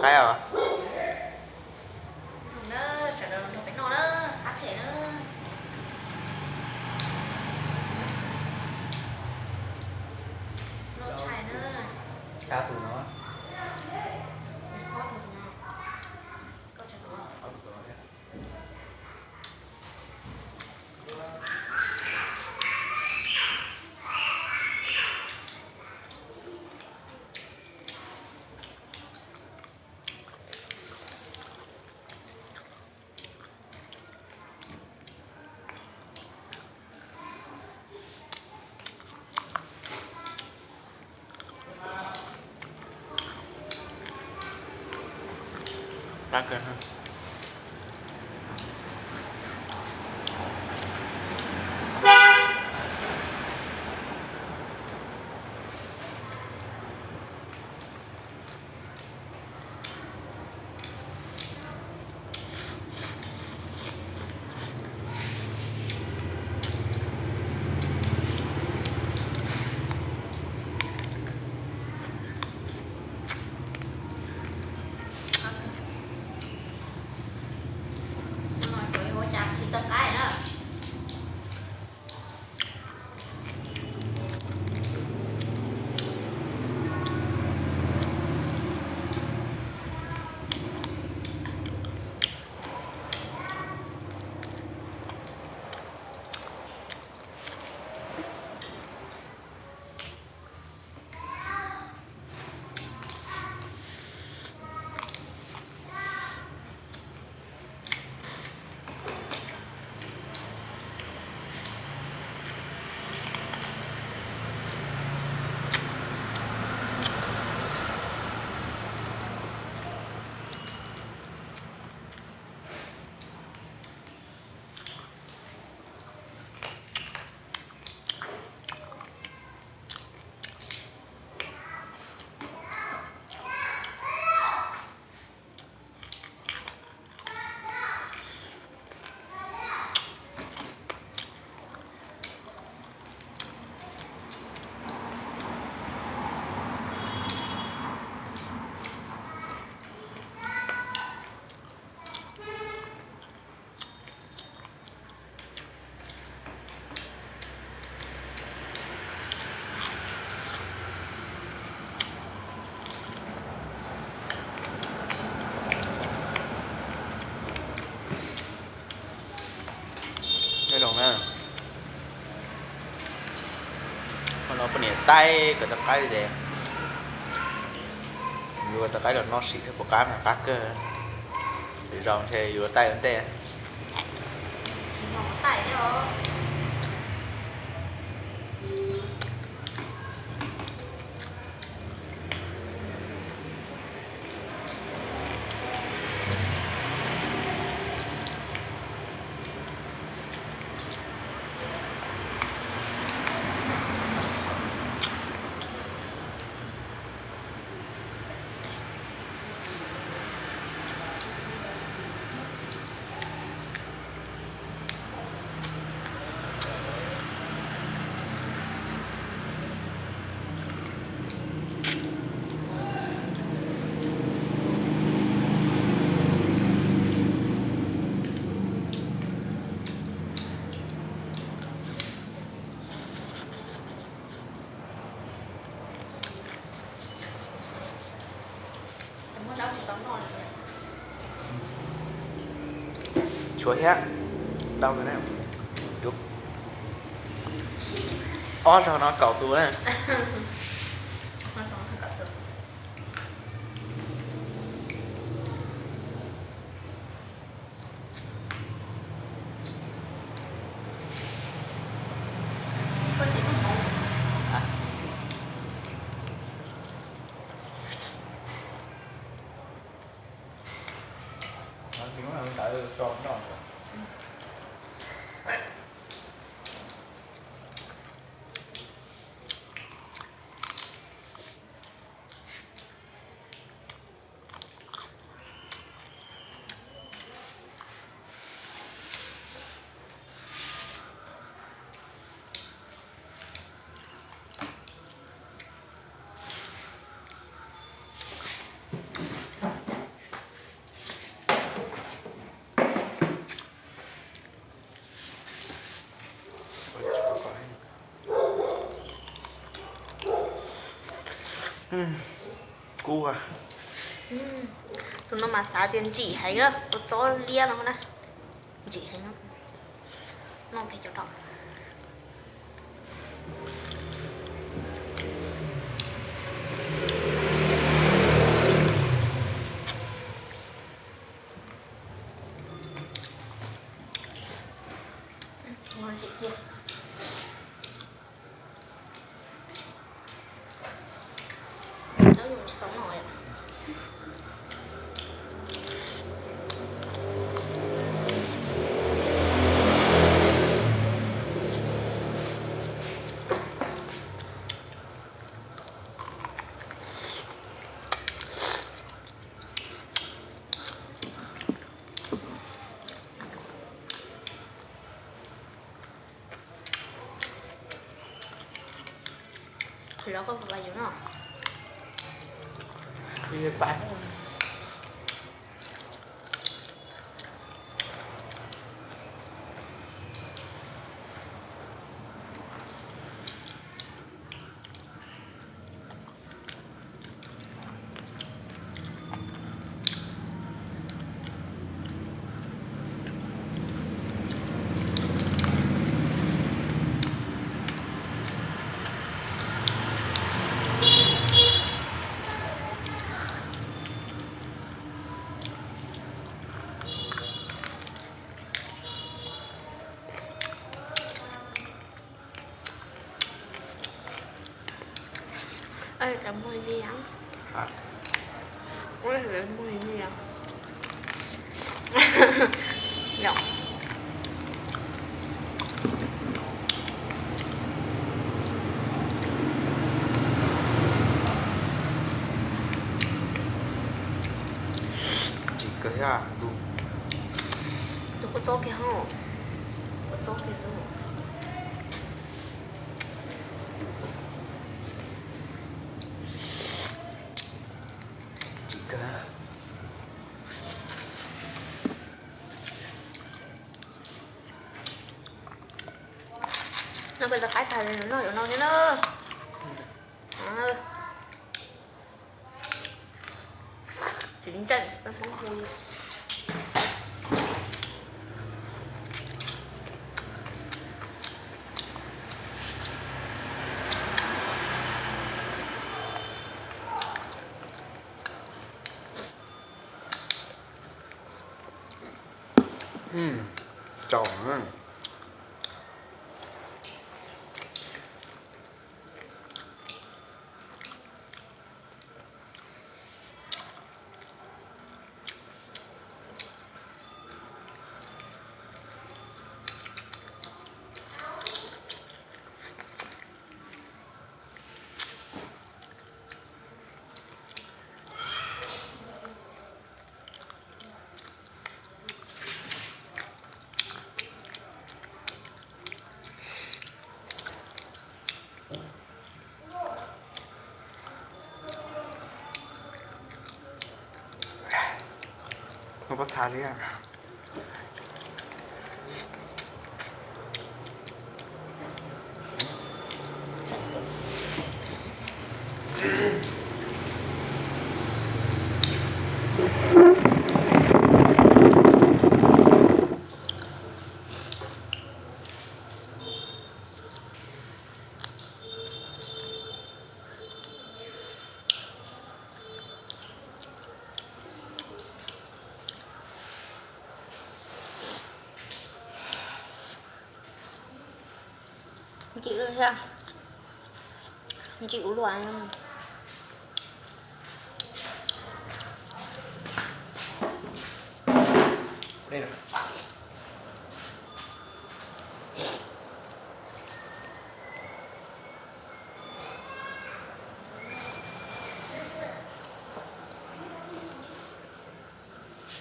Qaib os. Sawv daws los nrog peb noj na, qab them na. Loj tshaj na. Qab tus no. Nyob zoo na, qhov no poj niam taij kom tau qaib li ces yuav tau qaib los noj sim thiab puas qab mas qab kawg. Zoo ntshe yuav taij ua ntej. Tshuav thiab, tau lawm na. Ob zaug no kaum tus na. Kub. Tus no mas xav tias ntsim heev na, tus tsob liab no na. Ntsim heev no. Noj kiag cov rau. Qhwv los koj puas pab yus no? Pab. Ê, cov muag dib, ua lawv muag dib. Tsis kawg thiab. Tus kua txob kiag hos, kua txob kiag xwb. Tsis kawg. No koj tau qaib tag li, noj zaum no thiab na. Tsis ntseeg, koj xub hu. Tsaus na. Ua pob txha li. Ntsim thiab, ntsim ua luaj.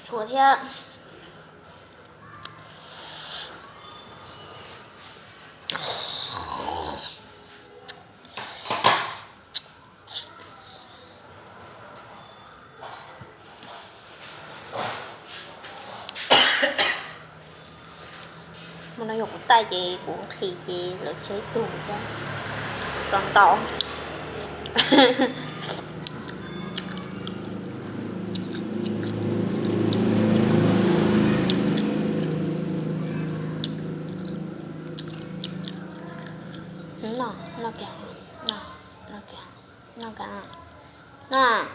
Tshuav thiab. Hmo no yog kuv taij ces kuv nqhis ces lawv tseb tug thiab. Rau ntau. No.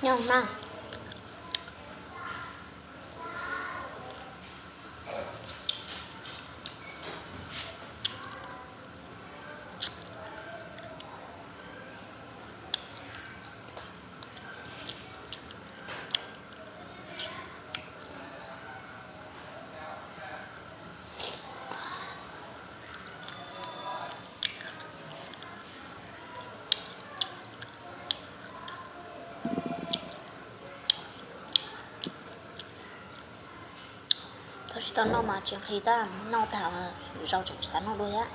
Nyob mas. Thaum tsis tau noj mas tsis nqhis tab, noj tag zaus tseem xav noj dua thiab.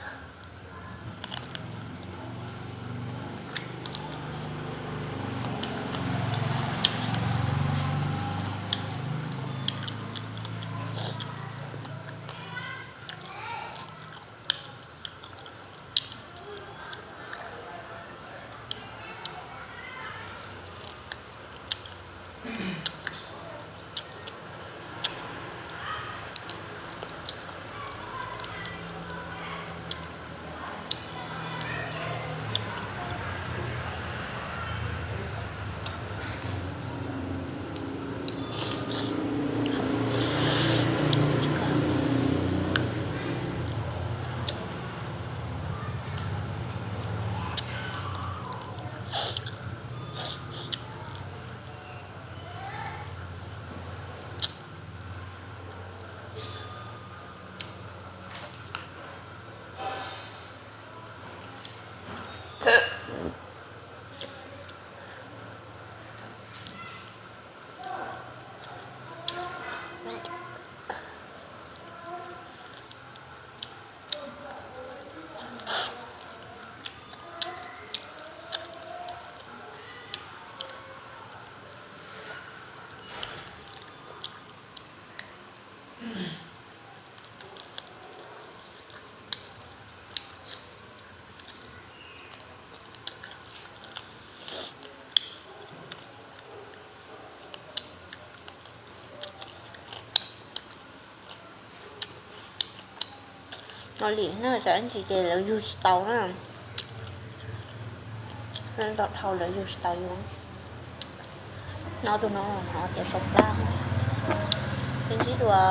No lim na, tsam ib ntsis ces lawv yug tsis tau na. Noj dhau lawv yug tsis tau yus. No tus no hnov tias tsau plab. Ntsib dua.